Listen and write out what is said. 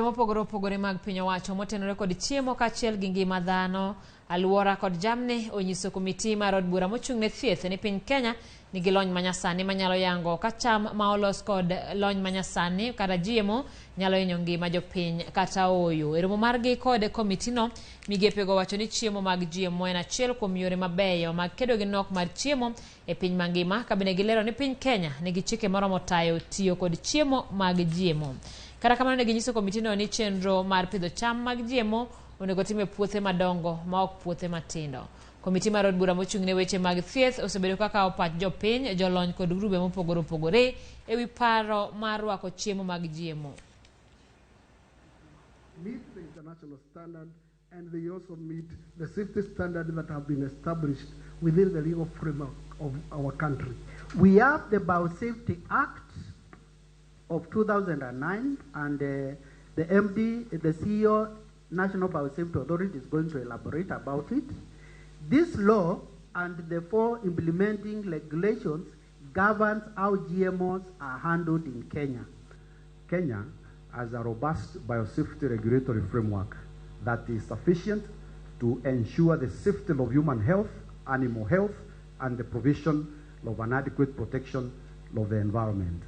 Mopogore opogore mag piny owacho motenore kod chiemo kaachiel gi ngima dhano, alwora kod jamni onyiso komiti mar od bura mochung' ne thieth ni piny Kenya nigi lony manyasani manyalo yango ka cham ma olos kod lony manyasani kata GMO nyalo hinyo ngima jopiny kata ooyo. E romo margi kod komitino, migepego wacho ni chiemo mag GMO en achiel kuom yore mabeyo mag kedo gi nok mar chiemo e piny mangima ka bende gilero ni piny Kenya nigi chike moromo tayo tiyo kod chiemo mag GMO. Kata kamano ne ginyiso komitino ni chenro mar pidho cham mag GMO onego tim e puothe madongo ma ok puothe matindo. Komiti mar od bura mochung' ne weche mag thieth osebedo ka kawo pach jopiny, jolony kod grube mopogore opogore e wi paro mar rwako chiemo mag GMO. Meet the international standard and they also meet the safety standards that have been established within the legal framework of our country. We have the Biosafety Act of 2009, and the MD, the CEO, National Biosafety Authority is going to elaborate about it. This law and the four implementing regulations governs how GMOs are handled in Kenya. Kenya has a robust biosafety regulatory framework that is sufficient to ensure the safety of human health, animal health, and the provision of an adequate protection of the environment.